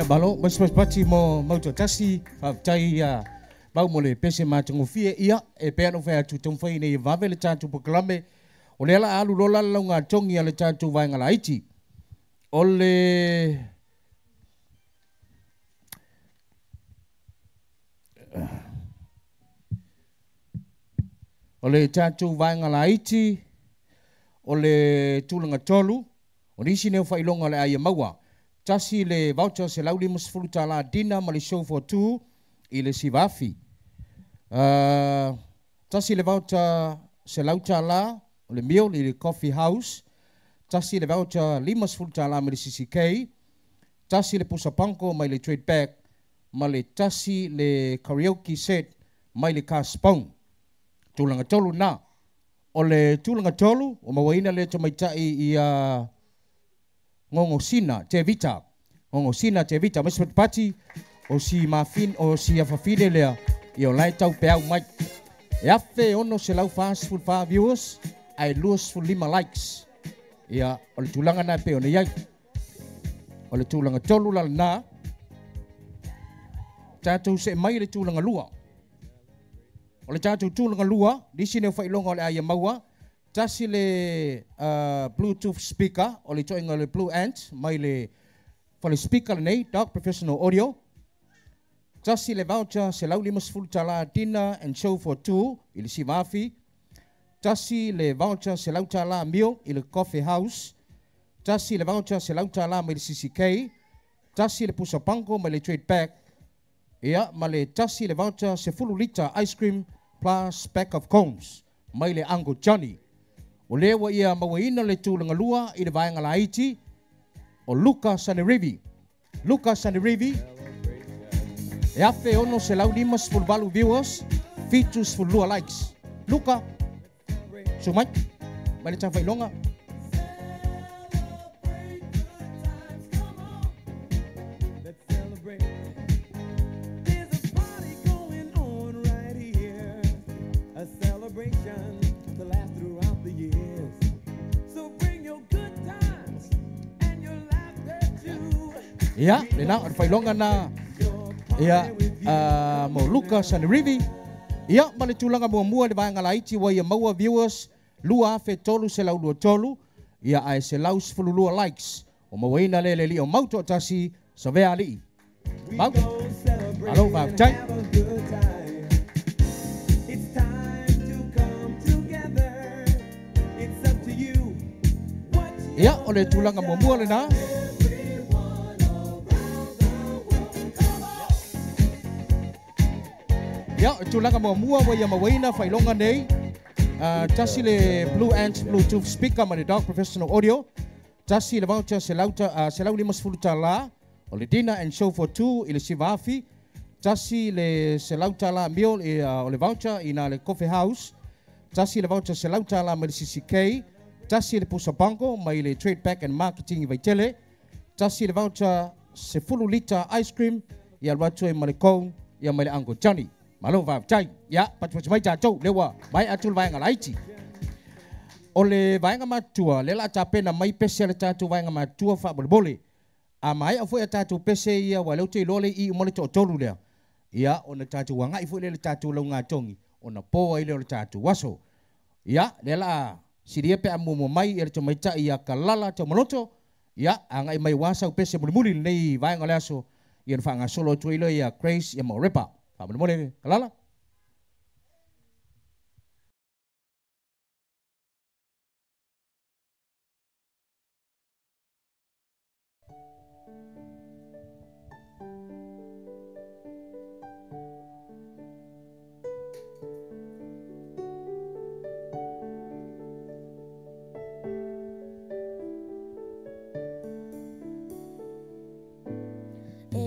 Ia malo, masipasipati mo mautoatasi, faafetai ia mau mo le pese matagofie ia e pea no fai atu taumafai nei vave le tatou polokalame o lea la alu lola le lauga togi a le tatou vaega laiti. O le tatou vaega laiti o le tulaga tolu o nisi nei o faailoga o le aia maua. Tasi le voucher $150 dina ma le show for two i le sivafi. Tasi le voucher $100 o le meal i le coffee house. Tasi le voucher $50 mai le CCK. Tasi le pusa panko mai le trade bag ma le tasi le karaoke set mai le car spong. Tulaga tolu na. O le tulaga tolu o mauaina le tamaitai ia Gogosina Tevita. Gogosina Tevita. Mas pati o si mafin o si afafine lea ia o lai tau peau mai. E afe ono se lau 44 viewers ai 25 likes. Ia o le tulaga na pe o nei ai. O le tulaga tolu la na. Tatou se mai le tulaga lua. O le tatou tulaga lua, nisi nei faailoga o le aia maua. Tasi le Bluetooth speaker o le toinga le Blue Ant mai le fale speaker nei Dog Professional Audio. Tasi le voucher $150 dinner and show for two i le sivafi. Tasi le voucher $100 meal i le coffee house. Tasi le voucher $100 mai le CCK. Tasi le pusa panko mai le trade bag. Ia ma le tasi le voucher 10 lita ice cream plus pack of cones mai le Uncle Johnny. O lea ua ia mauaina le tulaga lua i le vaega laiti o Luka Sanerivi. Luka Sanerivi e 1658 viewers, 72 likes. Luka, sumai, mai le tafailoga. There's a party going on right here, a celebration to last throughout the years. So bring your good times and your laughter too. Ia, lena, o le faailoga na ia mo Luka Sanerivi. Ia, ma le tulaga muamua le vaega laiti ua ia maua viewers 2323 ia ae 112 likes. O mauaina le le lio mau toatasi Savea alii. We Mau. go celebrate Alo, and faafetai. have a good time. It's time to come together. It's up to you. What's Ia, your o le tulaga muamua lena. Everyone around the world, come on. Ia, o le tulaga muamua ua ia mauaina faailoga nei. Tasi le Blue Ant Bluetooth speaker ma le Dog Professional Audio. Tasi le voucher $150 o le dinner and show for two i le sivafi. Tasi le $100 meal i, o le voucher i na le coffee house. Tasi le voucher $100 mai le CCK. Tasi le pusa banko mai le trade pack and marketing i Vaitele. Tasi le voucher 10 lita ice cream ia alu atu ai ma le cone ia mai le Uncle Johnny. Malo faafetai. Ia, patupatu mai tatou lea ua mai atu le vaega laiti. O le vaega matua, lea la tapena mai pese a le tatou vaega matua faamolemole. A maea foi a tatou pese ia, ua lea ou te iloa le i uma le toatolu lea. Ia, ona tatou agai foi lea i le tatou laugatogi, ona po ai lea o le tatou aso. Ia, lea la silia pe a muamua mai ia le tamaitai ia Kalala Taumaloto. Ia, agai mai ua sau pese mulimuli lenei vaega o le aso. Ia, na faagasolo atu ai lea ia Grace ia Maorepa. Faamolemole, Kalala.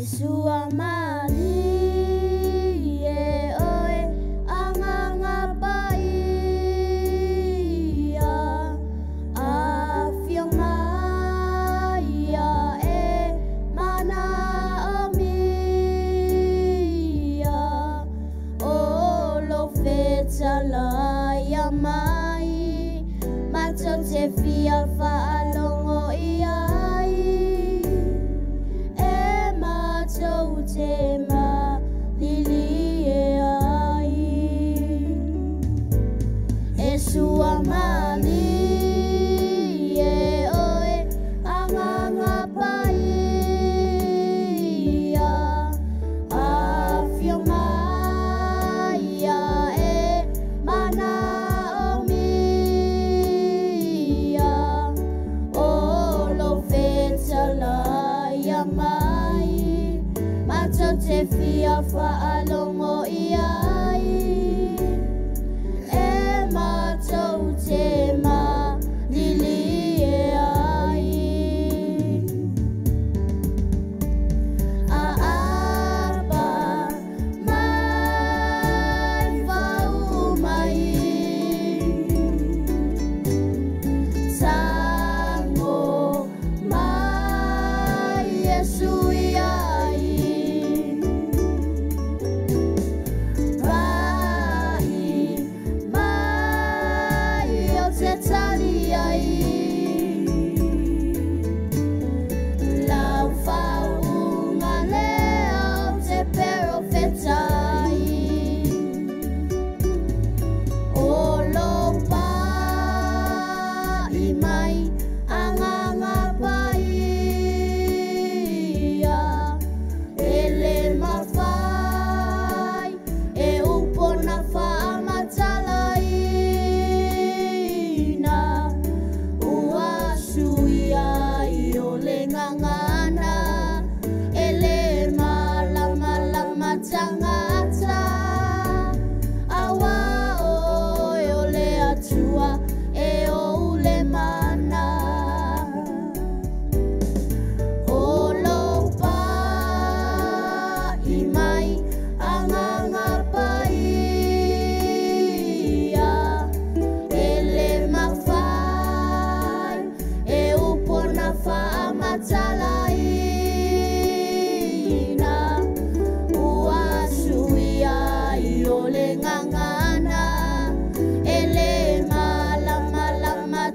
Sua mali e oe anganga pai ia a fio mai ia e mana o mia o lo fetala ia mai mato te fia whaalongo ia ai e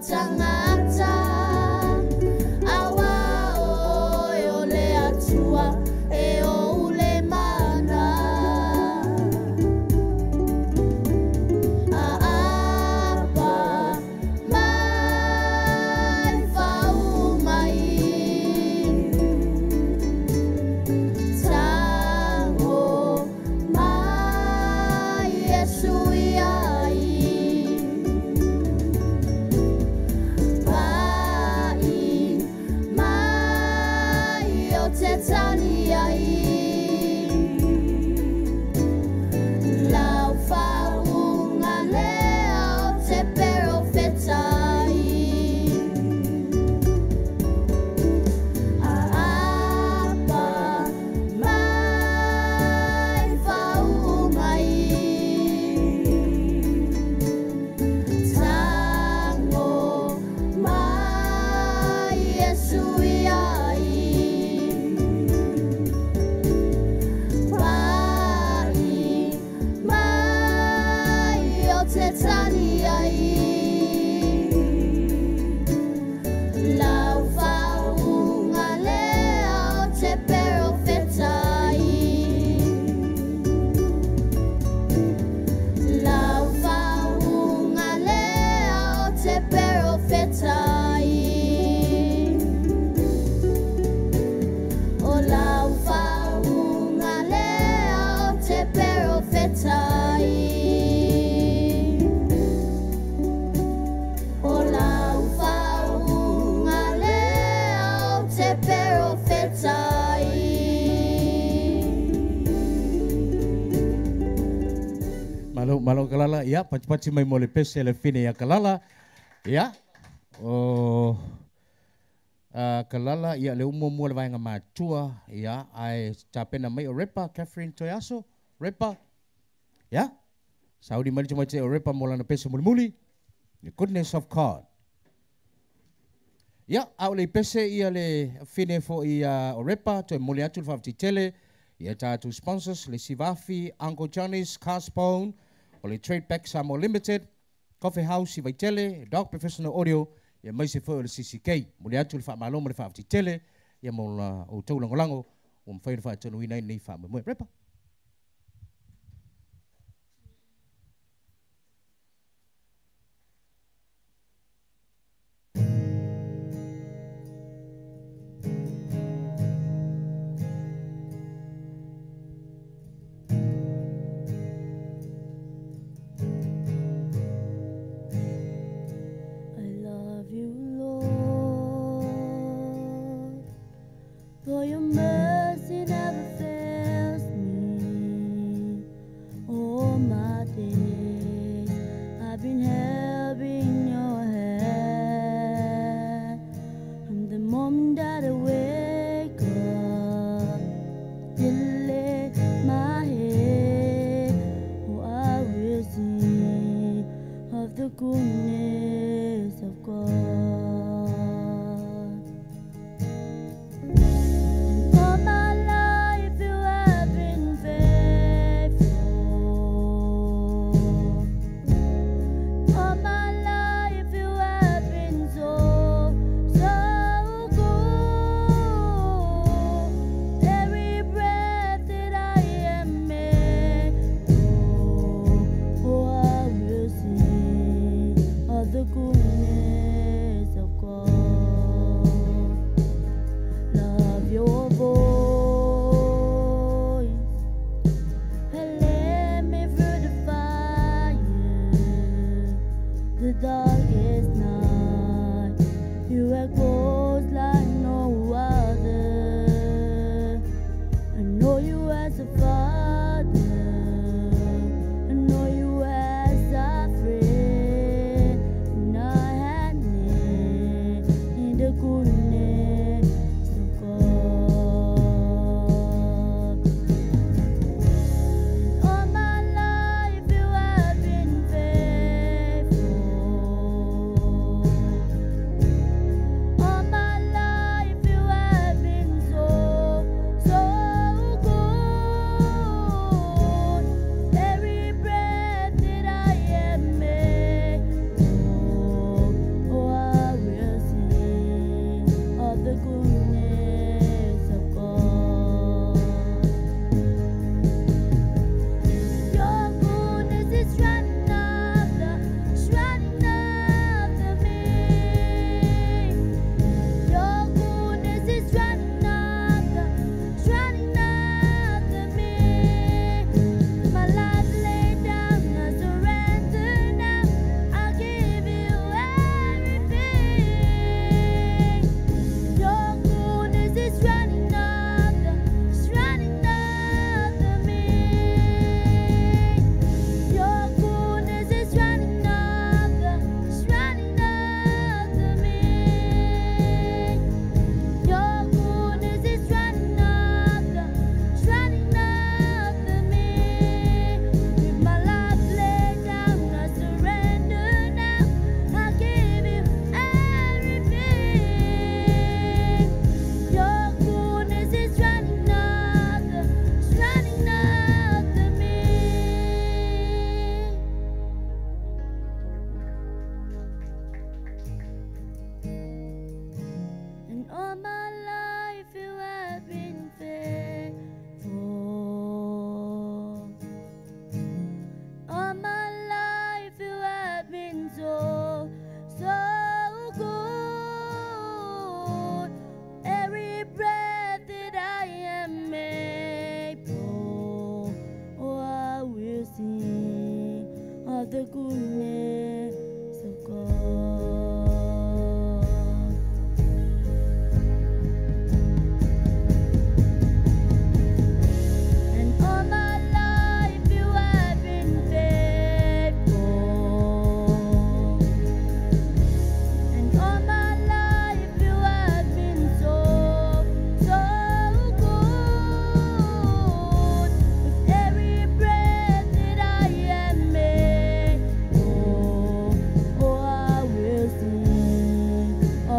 tagata. Aua oe o le Atua e ou le mana. Aapa mai fau mai. Tango mai Yesu iai. Pai mai o te tani ai. Lau faunga lea o te perofetai. Aapa mai fau mai. Tango mai Yesu iai. Pai mai o te tani ai. Lau faunga lea o te perofetai. Lau faunga lea o te perofetai. O lau faunga lea o te perofetai. O lau faunga lea o te perofetai. Malo malo kalala ia patipati mai mo le pese le fine ia kalala ia o kalala ia le umo mua le vaega matua ia ae tapena mai o repa Catherine Toyaso repa ia saudi mai le tamaiti o repa mo lana pese mulimuli the goodness of God ia a o le pese ia le fine fo ia o repa toe moli atu le faafetitele ia tatou sponsors le Sivafi, Uncle Johnny's, Carspone, o le Trade Back Samoa Limited, Coffee House i Vaitele, Dog Professional Audio, ia maise foi o le CCK. Moli atu le faamalo ma le faafetitele, ia mo la o tou lagolago, ua mafai ona faatanuina ai lenei faamoemoe. Repa. I love you, Lord, for your mercy never fails me.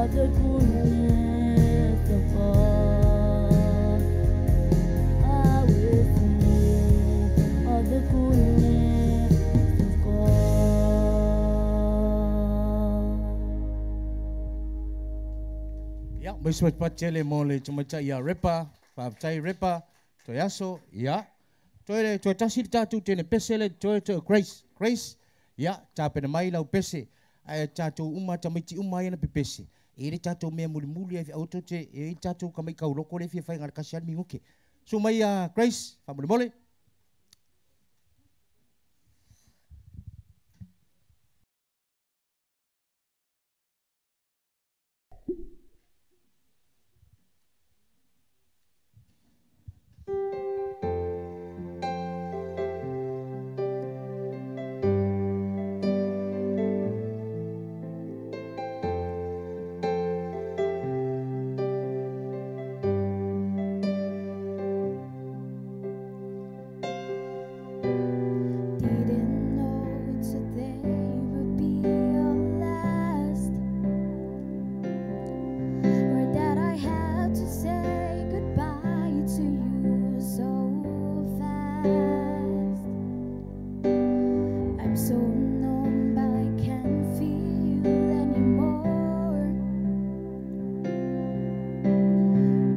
of the goodness of God. I will sing of the goodness of God. Ia, maisi patele mo le tamaita'i ia Repa, faafetai Repa, toe aso, ia. Toe le toe tasi le tatou tene pese le toe toe Grace, Grace, ia, tapena mai lau pese, ae tatou uma tamaiti uma ai na pepese. E le tatou mea mulimuli ai au te e tatou ka mai kauloko le fia fai ngā kasi al minguke. So mai a Grace, faamolemole. Didn't know today would be your last, or that I had to say goodbye to you so fast. I'm so numb I can't feel anymore.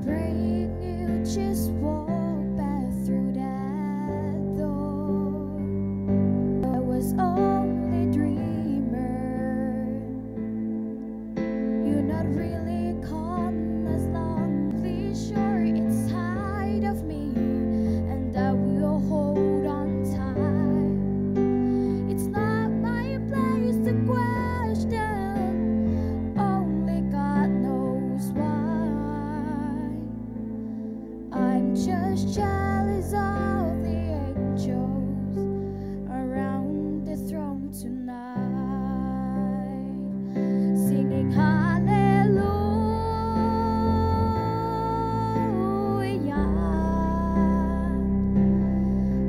Praying you just walk back through that door. I was only dreamer. You're not really gone as long. Please sure inside of me, and I will hold on tight. It's not my place to question. Only God knows why. I'm just jealous of the angels around the throne tonight, singing hallelujah,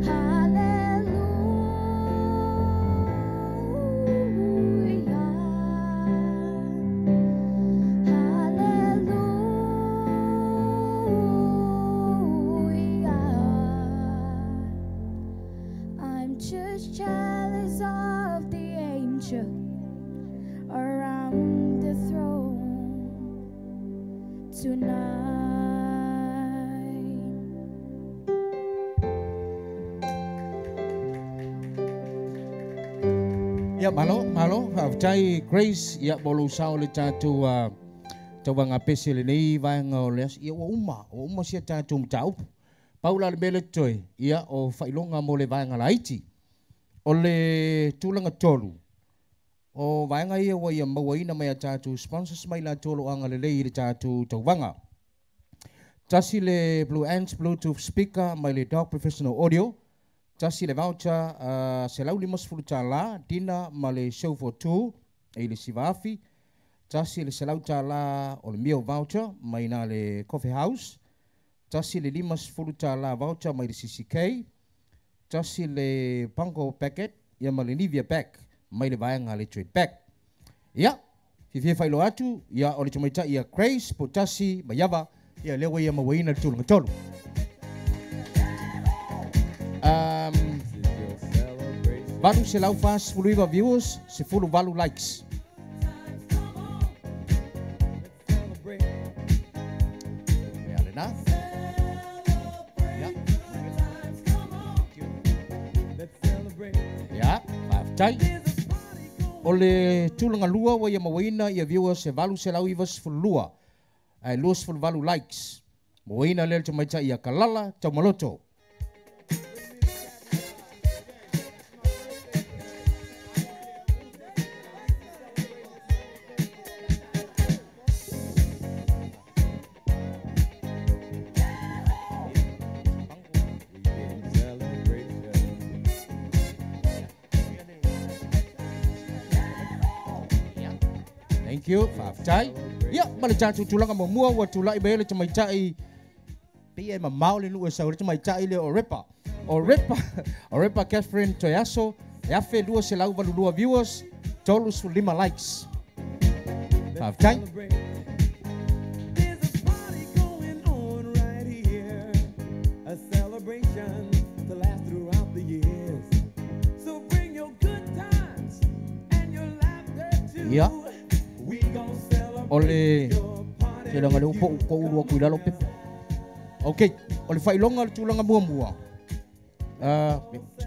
hallelujah, hallelujah. I'm just jealous of the angel around the throne tonight. Ia, malo, malo, faafetai Grace, ia mo lou sao le tatou tauvaga pese lenei vaega o le aso. Ia ua uma sia tatou mataupu. Pau la le mea le toe, ia o faailoga mo le vaega laiti. O le tulaga tolu, o vaega ia ua ia mauaina mai a tatou sponsors mai latou o lo o agalelei i le tatou tauvaga. Tasi le Blue Ants Bluetooth speaker mai le Dog Professional Audio. Tasi le voucher $150 dina ma le show for two e le sivafi. Tasi le $100 o le meal voucher mai na le Coffee House. Tasi le $50 voucher mai le CCK. Tasi le Pango packet ia ma le Nivea pack mai le vaega le trade pack. Ia, fifia whailo atu, ia o le tamaita'i ia Grace, Potasi, Maiava, ia lea ua ia mauaina le tulaga tolu. 849 viewers, 18 likes. Ia lena. Ia. Ia, faafetai. O le tulaga lua ua ia mauaina ia viewers e 892 ae 28 likes. Mauaina lea le tamaita'i ia Kalala Taumaloto. Thank you, faafetai. Ia, ma le tatou tulaga muamua ua tula'i mai ai le tamaita'i pei e mamao le nuu e sau le tamaita'i le o Repa. O Repa, o Repa Catherine Toeaso, e 1,282 viewers, 35 likes. Faafetai. O le telaga le upo ko ulu aku i lalo pepa. Okay, o le faailoga o le tulaga muamua.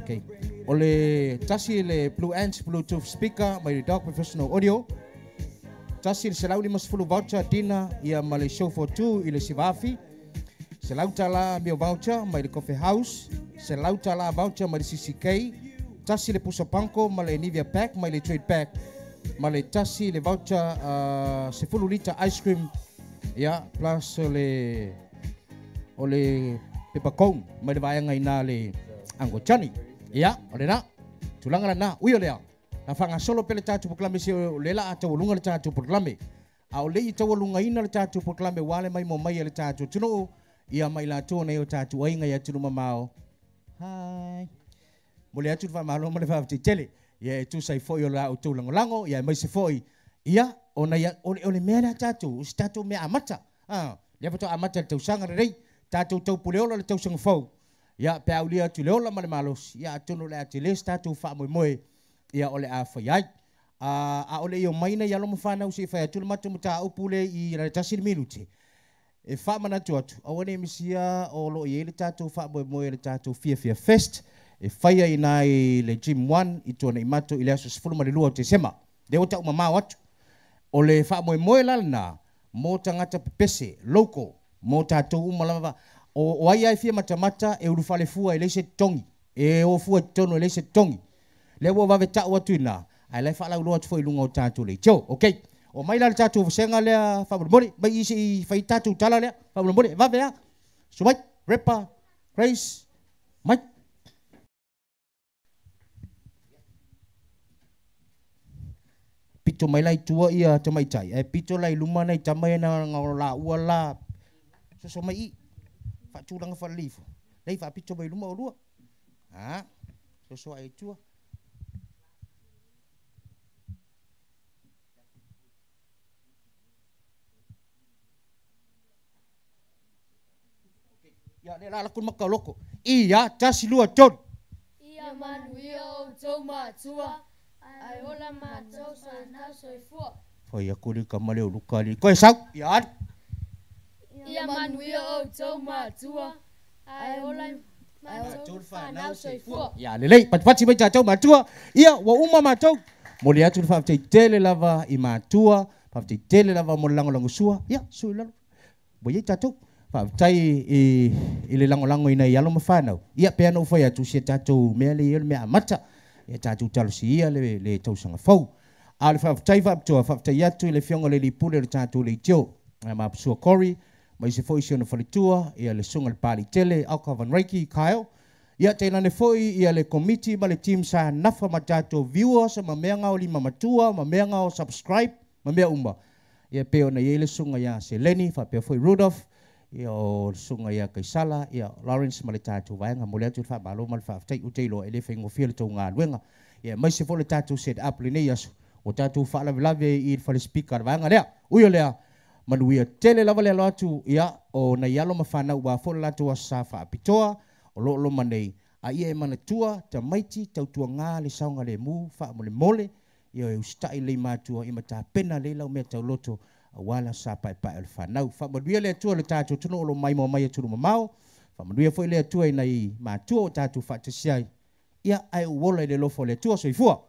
Okay. O le tasi le Blue Ants Bluetooth speaker mai le Dog Professional Audio. Tasi le 150 voucher dinner ia ma le show for two i le Sivafi. $100 meal voucher mai le Coffee House. $100 voucher mai le CCK. Tasi le pusa panko ma le Nivea pack mai le Trade Pack. Ma le tasi le voucher 10 lita ice cream ia plus le o le pepper cone mai le vaega ina le Uncle Johnny. Ia, o le na. Tulaga lana, ui o lea. Na faagasolo pea le tatou polokalame se o le la a taualuga le tatou polokalame. A o le i taualugaina le tatou polokalame ua le mai mo mai e le tatou atunuu, ia mai latou nei o tatou aiga i atunuu mamao. Hi. Momoli atu le faamalo ma le faafetai tele. Ia e tusa ai foi o la outou lagolago, ia aemaise foi, ia, ona ia, o le mea lea tatou, o se tatou mea amata. Ah, lea faatoa amata le tausaga lelei, tatou taupule ola le tausaga fou. Ia, pe a aulia atu le ola ma le malosi, ia atonu o le a tele se tatou faamoemoe, ia o le a fai ai. A o le i omai nei alo ma fanau se i fai atu le matou mataupu lea i le tasi le minute, e faamanatu atu, aua ne i misia o lo o i ai le tatou faamoemoe le tatou Fiafia Fest, e faia i ina i le Gym 1 i Tuanaimato i le aso 12 o Tesema. Lea ua taumamao atu. O le faamoemoe la lena mo tagata pepese, local, mo tatou uma lava. O ai lava e fia matamata e ulufale fua e leai se totogi, e o fua i totonu e leai se totogi. Lea ua vave tau atu i ina, ae la e faalauiloa atu foi i luga o tatou leitio. Okay. O mai la le tatou vasega lea faamolemole, mai i se i fai tatou tala lea, faamolemole, e vave lava. Suai, Repa, Grace, mai. Pito mai la i tua ia tamaitai, ae pito la i luma nai tama ia na o laua la soso mai i. Faatulaga faalelei ifo. Lei faapito mai luma oulua. Ha, soso ae i tua. Ia, lea la ala ku le maka o loko. Ia, tasi, lua, tolu. Ia manuia outou matua, ae ola matou fanau soifua. Fai aku le kama lea o Luka alii. Koe sau, ia alu. Ia manuia outou matua, ae ola matou fanau soifua. Ia lelei, patipati mai tatou matua. Ia, ua uma matou. Momoli atu le faafetai tele lava i matua, faafetai tele lava mo le lagolagosua. Ia, sui lalo. Ua i ai tatou. Faafetai i le lagolago ina i alo ma fanau. Ia, pei ona ou fai atu, si a tatou mea lea i ai o le mea amata. Ia tatou talosia ia le tausaga fou. A o le faafetai faapitoa, faafetai atu i le Afioga i le Alii Pule o le tatou leitio, ia Mapusua Corey, aemaise foi si ona faletua, ia le Susuga i le Papalii Tele, Alka Van Reiki, Kyle. Ia, tainane foi ia le Komiti ma le team sa nafa ma tatou viewers ma mea na o lima matua ma mea na o subscribe ma mea uma. Ia pei ona i ai le susuga ia Seleni faapea foi Rudolph, ia o le susuga ia Kaisala, ia Lawrence ma le tatou vaega. Momoli atu le faamalo ma le faafetai. Ou te iloa e le faigofie le tou galuega. Ia aemaise foi le tatou set up lenei aso, ua tatou faalavelave i le fale speaker a le vaega lea. Ui o lea, manuia tele lava le alo atu, ia o nai alo ma fanau aua foi le latou aso sa faapitoa o lo o loma nei, a ia e manatua tamaiti tautuaga le saogalemu faamolemole, ia e usitai lelei matua ia ma tapena lelei lau mea tauloto aua le aso sa paepae o le fanau. Faamanuia le Atua i le tatou atunuu o lo o maimoa mai atunuu mamao. Faamanuia foi le Atua i nai matua ua tatou faatasi ai. Ia, ae ou ola i le alofa o le Atua. Soifua.